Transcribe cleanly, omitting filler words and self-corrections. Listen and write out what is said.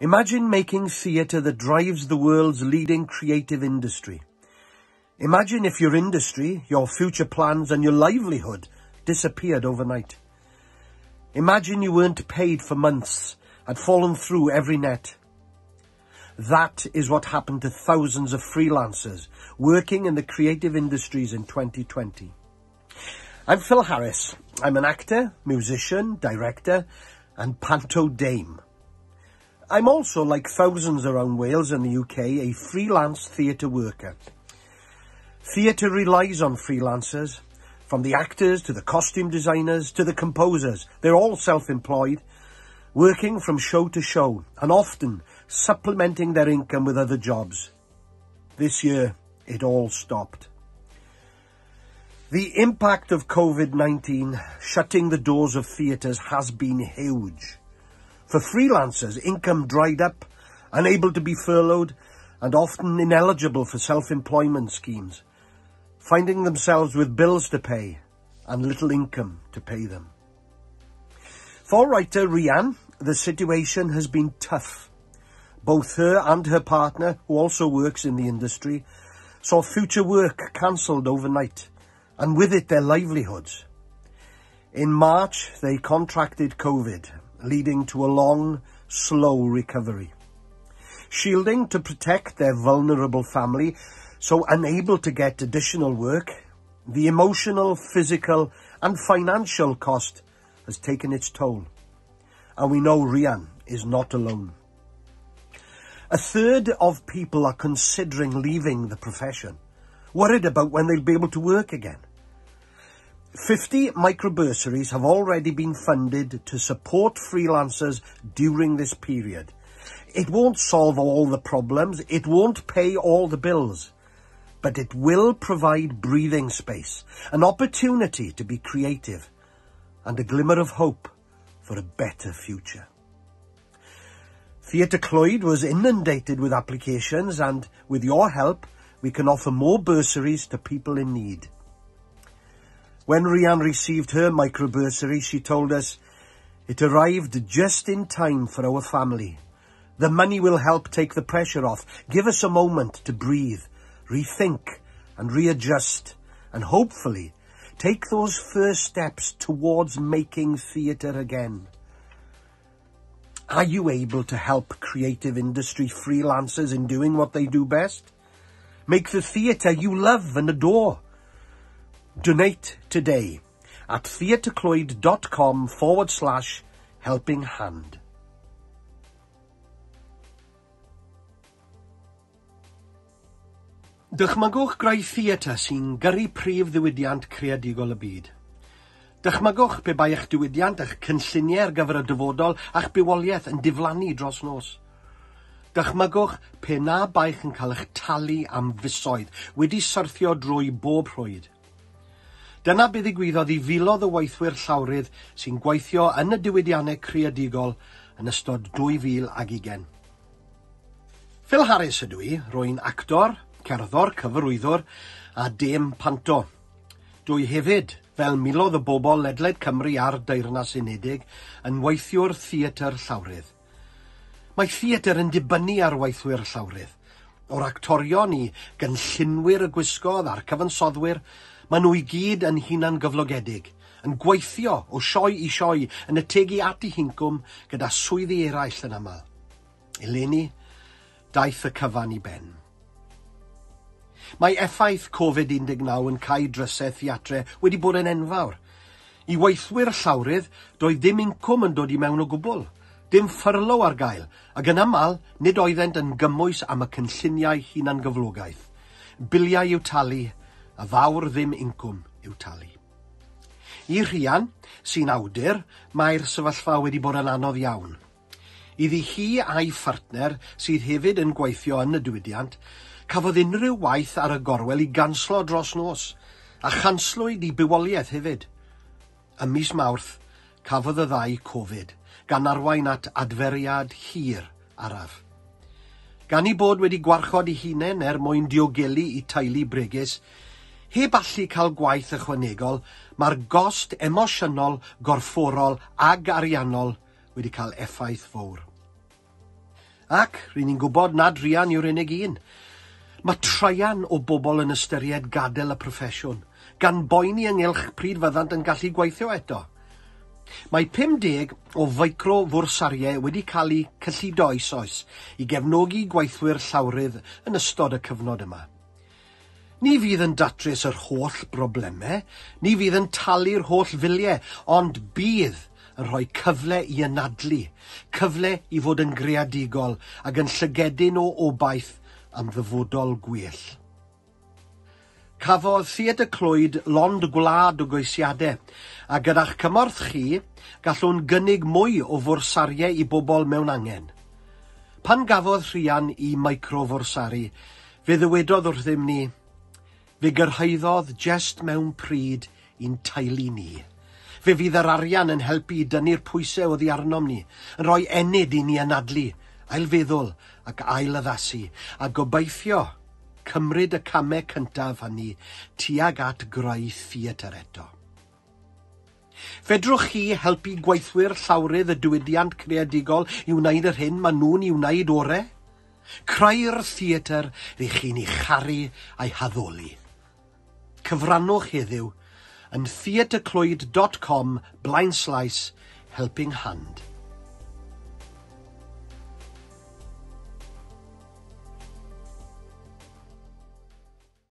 Imagine making theatre that drives the world's leading creative industry. Imagine if your industry, your future plans and your livelihood disappeared overnight. Imagine you weren't paid for months, had fallen through every net. That is what happened to thousands of freelancers working in the creative industries in 2020. I'm Phil Harris. I'm an actor, musician, director and panto dame. I'm also, like thousands around Wales and the UK, a freelance theatre worker. Theatre relies on freelancers, from the actors to the costume designers to the composers. They're all self-employed, working from show to show and often supplementing their income with other jobs. This year, it all stopped. The impact of COVID-19 shutting the doors of theatres has been huge. For freelancers, income dried up, unable to be furloughed, and often ineligible for self-employment schemes, finding themselves with bills to pay and little income to pay them. For writer Rhian, the situation has been tough. Both her and her partner, who also works in the industry, saw future work cancelled overnight, and with it their livelihoods. In March, they contracted COVID, leading to a long, slow recovery. Shielding to protect their vulnerable family, so unable to get additional work, the emotional, physical and financial cost has taken its toll. And we know Rhian is not alone. A third of people are considering leaving the profession, worried about when they'll be able to work again. 50 microbursaries have already been funded to support freelancers during this period. It won't solve all the problems, it won't pay all the bills, but it will provide breathing space, an opportunity to be creative, and a glimmer of hope for a better future. Theatr Clwyd was inundated with applications, and with your help, we can offer more bursaries to people in need. When Rhian received her microbursary, she told us, "It arrived just in time for our family. The money will help take the pressure off, give us a moment to breathe, rethink and readjust, and hopefully take those first steps towards making theatre again." Are you able to help creative industry freelancers in doing what they do best? Make the theatre you love and adore. Donate today at theatreclwyd.com/helping hand. Dychmygwch greu theatr sy'n gyrru prif ddiwydiant creadigol y byd. Dychmygwch pe bai eich diwydiant, eich cynlluniau ar gyfer y dyfodol a'ch bywoliaeth yn diflannu dros nos. Dychmygwch pe na baich yn cael eich talu am fisoedd, wedi syrthio drwy bob rhwyd. Dyna be ddigwyddodd i filoedd o weithwyr llawrydd sy'n gweithio yn y diwydiannau creadigol yn ystod 2020. Phil Harris ydw i, rwy'n actor, cerddor, cyfarwyddwr a dame panto. Dwi hefyd, fel miloedd o bobl ledled Cymru a'r Deyrnas Unedig, yn weithiwr theatr llawrydd. Mae theatr yn dibynnu ar weithwyr llawrydd. O'r actorion i gynllunwyr y gwisgoedd a'r cyfansoddwyr, maen nhw i gyd yn hunangyflogedig, yn gweithio o sioe i sioe yn ategu at eu hincwm gyda swyddi eraill yn aml. Eleni, daeth y cyfan i ben. Mae effaith Covid-19 yn cau drysau theatrau wedi bod yn enfawr. I weithwyr llawrydd, doedd dim incwm yn dod i mewn o gwbl, dim furlough ar gael, ac yn aml, nid oeddent yn gymwys am y cynlluniau hunangyflogaeth. Biliau i'w talu, a fawr ddim incwm i'w talu. I Rhian, sy'n awdur, mae'r sefyllfa wedi bod yn anodd iawn. Iddi hi a'i phartner, sydd hefyd yn gweithio yn y diwydiant, cafodd unrhyw waith ar y gorwel i ganslo dros nos, a chanslwyd i bywoliaeth hefyd. Ym mis Mawrth, cafodd y ddau Covid, gan arwain at adferiad hir araf. Gan eu bod wedi gwarchod eu hunain er mwyn diogelu eu teulu bregus, heb allu cael gwaith ychwanegol, mae'r gost emosiynol, gorfforol ag ariannol wedi cael effaith fawr. Ac, ry'n ni'n gwybod nad Rhian yw'r unig un. Mae traean o bobl yn ystyried gadael y proffesiwn, gan boeni ynghylch pryd fyddant yn gallu gweithio eto. Mae 50 o feicro-fwrsariau wedi cael eu cyllido eisoes i gefnogi gweithwyr llawrydd yn ystod y cyfnod yma. Ni fydd yn datrys yr holl broblemau, ni fydd yn talu'r holl filiau, ond bydd yn rhoi cyfle i anadlu, cyfle i fod yn greadigol ac yn llygedyn o obaith am ddyfodol gwell. Cafodd Theatr Clwyd lond gwlad o geisiadau, a gyda'ch cymorth chi, gallwn gynnig mwy o fwrsariau i bobl mewn angen. Pan gafodd Rhian ei micro-fwrsari, fe ddywedodd wrthym ni, "Fe gyrhaeddodd jest mewn pryd i'n teulu ni. Fe fydd yr arian yn helpu i dynnu'r pwysau oddi arnom ni, yn rhoi ennyd i ni anadlu, ailfeddwl ac ailaddasu, a gobeithio cymryd y camau cyntaf hynny tuag at greu theatr eto." Fedrwch chi helpu gweithwyr llawrydd y diwydiant creadigol i wneud yr hyn maen nhw'n ei wneud orau? Creu'r theatr rych chi'n ei charu a'i haddoli. Cyfrannwch heddiw yn theatrclwyd.com/helpinghand.